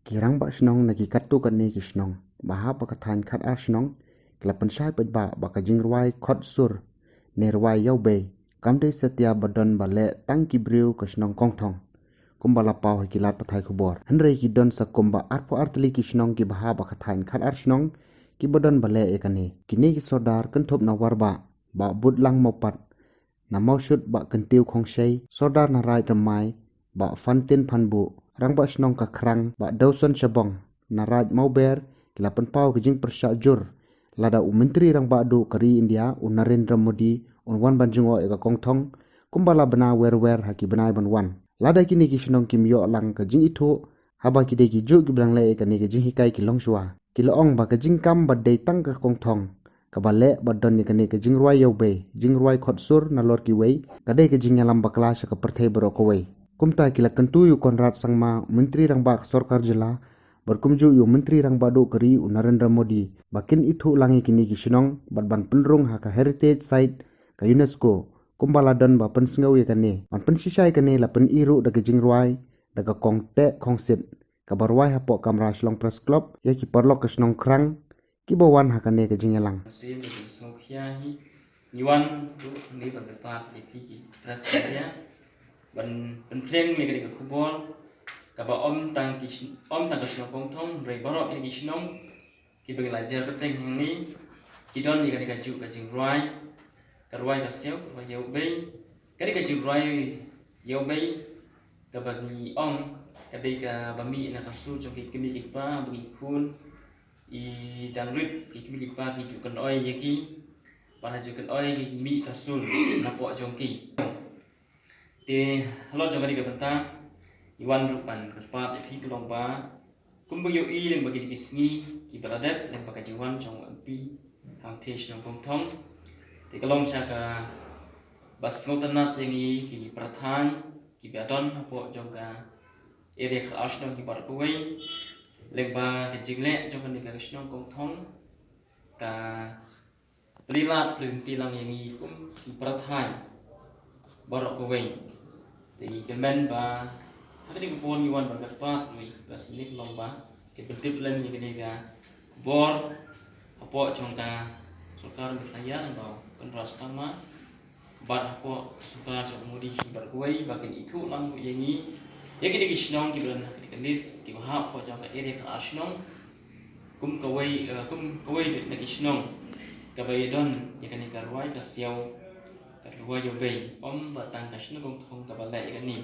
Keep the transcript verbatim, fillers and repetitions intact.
Ki rangbah shnong na ki katto katne ki shnong ba hap ha ka thaiñ khatar shnong ki la pynshai paidbah ba ka jingrwai khot sur ne rwai ïawbei kam dei satia ba don ba leh tang ki briew ka shnong Kongthong, kumba la paw ha ki lad pathai khubor. Hynrei ki don sa kumba arphew ar tylli ki shnong kiba hap ha ka thaiñ khatar shnong kiba don ba leh ïa kane. Kine ki sordar kynthup na Warbah Bah Butlang Mawpat, na Mawshut Bah Kyntiew Khongshei, sordar na Raid Rymai Bah Fantin Phanbuh, rangbah shnong ka Khrang Bah Dawson Shabong, na Raid Mawber, ki la pynpaw ka jingpyrshah jur lada u Myntri Rangbah Duh ka ri India u Narendra Modi un wan ban jngoh ïa ka Kongthong kumba la bna wer wer ha ki bnai ban wan. Lada kine ki shnong kim ïoh lang ka jingithuh haba ki dei ki juh kiba dang leh ïa kane ka jinghikai ki longshuwa, ki la ong ba ka jingkam ba dei tang ka Kongthong kaba leh ba don ïa kane ka jingrwai ïawbei, jingrwai khot sur nalor kiwei, ka dei ka jingïalam bakla sha ka pyrthei baroh kawei. Kumta ki la kyntu ïa u Conrad Sangma, Myntri Rangbah ka Sorkar Jylla, bad kumjuh ïa u Myntri Rangbah Duh ka ri u Narendra Modi, ba kin ithuh lang ïa kine ki shnong bad ban pynrung ha ka Heritage Site ka UNESCO, kumba la don ba pynsngew ïa kane. Ban pynshisha ïa kane la pyni ruh da ka jingrwai da ka Kong Teh Khongsit, kaba rwai hapoh kamra Shillong Press Club ïa ki paralok ka shnong Khrang kiba wan ha kane ka jingïalang. Sngewkhia hi ngi wan ruh hangne ban kyrpad ïa phi ki press media ban pynphriang ïa kane ka khubor kaba ym tang ki sn-, ym tang ka shnong Kongthong, hynrei baroh kine ki shnong kiba ngi la jer bteng hangne ki don ïa kane ka juh ka jingrwai, ka rwai ka siaw, ka rwai ïawbei. Kane ka jingrwai ïawbei kaba ngi ong ka dei kaba mih na ka sur jong ki kmie ki kpa, ba ki khun i dang rit ki kmie ki kpa ki ju kynoi ïa ki, bad ha ju kynoi ki mih ka sur napoh jong ki. Te halor jong kane ka bynta ngi wan ruh ban kyrpad ïa phi ka long ba kumba ïohi lyngba kine ki sngi kiba la dep lyngba ka jingwan jong u M P hangthie shnong Kongthong. Te ka long sha kaba sngewtynnat ïa ngi ki para thaiñ kiba don hapoh jong ka area khatar shnong kiba baroh kawei lyngba ka jingleh jong kane ka shnong Kongthong, ka plie lad plie lynti lang ïa ngi kum ki para thaiñ baroh kawei. Te ngi kyrmen ba ha kane ka por ngi wan ban kyrpad ïa ki para sngewbha long ba kin pyntip lem ïa kane ka bor hapoh jong ka sorkar Meghalaya, ba u Conrad Sangma, bad hapoh sorkar jong u Modi hi baroh kawei ba kin ithuh lang ïa ngi, ïa kine ki shnong kiba don ha kane ka list kiba hap hapoh jong ka area khatar shnong. Kum kawei, eh, kum kawei na ki shnong kaba ïadon ïa kane ka rwai ka siaw, ka rwai ïawbei, ym ba tang ka shnong Kongthong kaba leh ïa kane.